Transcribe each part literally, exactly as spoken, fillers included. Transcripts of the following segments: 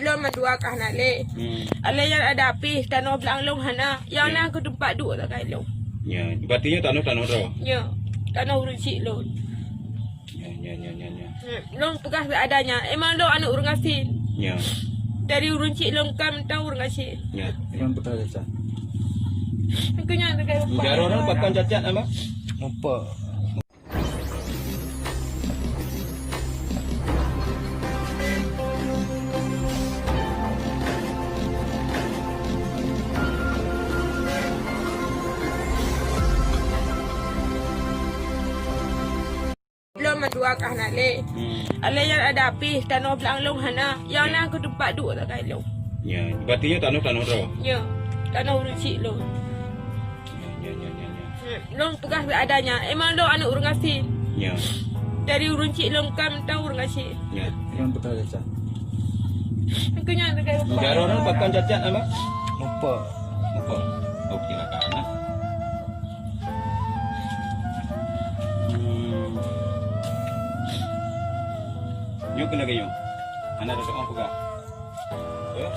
Lôn mandua ka hana lé. Hmm. Alèh nyan ada pih tanoh blang lôn hana. Nyang Ya. na keu teumpat duek sagai lôn. Ya, berarti nyoe tanoh, tanoh droe? Ya, tanoh ureueng chik lôn. Ya, ya, ya, ya, ya. Hmm, lôn peugah seadanya. Emang lôn aneuk ureueng gasien. Ya. Dari ureueng chik lôn kan mantong ureueng gasien. Ya. Emang peugah cacat. Keu nyan sagai. Jaroe nyoe pakon cacat, Abang? Mupa. Lôn mandua ka hana lé. Hmm. Alèh nyan ada pih tanoh blang lôn hana. Nyang Ya. na keu teumpat duek sagai lôn. Ya, berarti nyoe tanoh, tanoh droe? Ya, tanoh ureueng chik lôn. Ya, ya, ya, ya, ya. Hmm, lôn peugah seadanya. Emang lôn aneuk ureueng gasien. Ya. Dari ureueng chik lôn kan mantong ureueng gasien. Ya. Emang peugah cacat. Keu nyan sagai. Jaroe nyoe pakon cacat, Abang? Mupa. Mupa. Oke lah, Kak, nah. Hmm. Nyoe keuneuk nyoe. Hana ada soe peugah. Ya.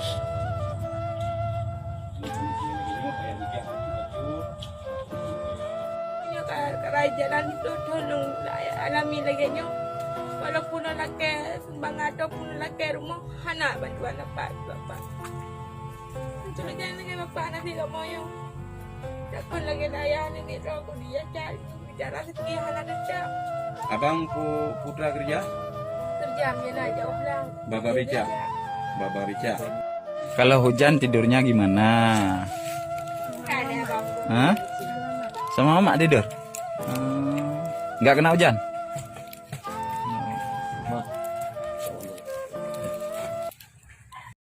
Nyoe ka, ka raya jalan hidup, tolong alami lagèe nyoe. Walaupun lôn lakèe sumbangan ataupun lôn lakèe rumoh, hana bantuan apa-apa. Untuk lagèe, lagèe bapak hana sidroe moyang. Takon lagèe ayah nyoe droe ku dia cari. Bicara rezeki hana teucok. Abang pu-, putra kerja? Kerja, mina jauh lah. Baba becak. Baba becak. Kalau hujan tidurnya gimana? Hah? Sama mamak tidur? Hmm. Nggak kena hujan?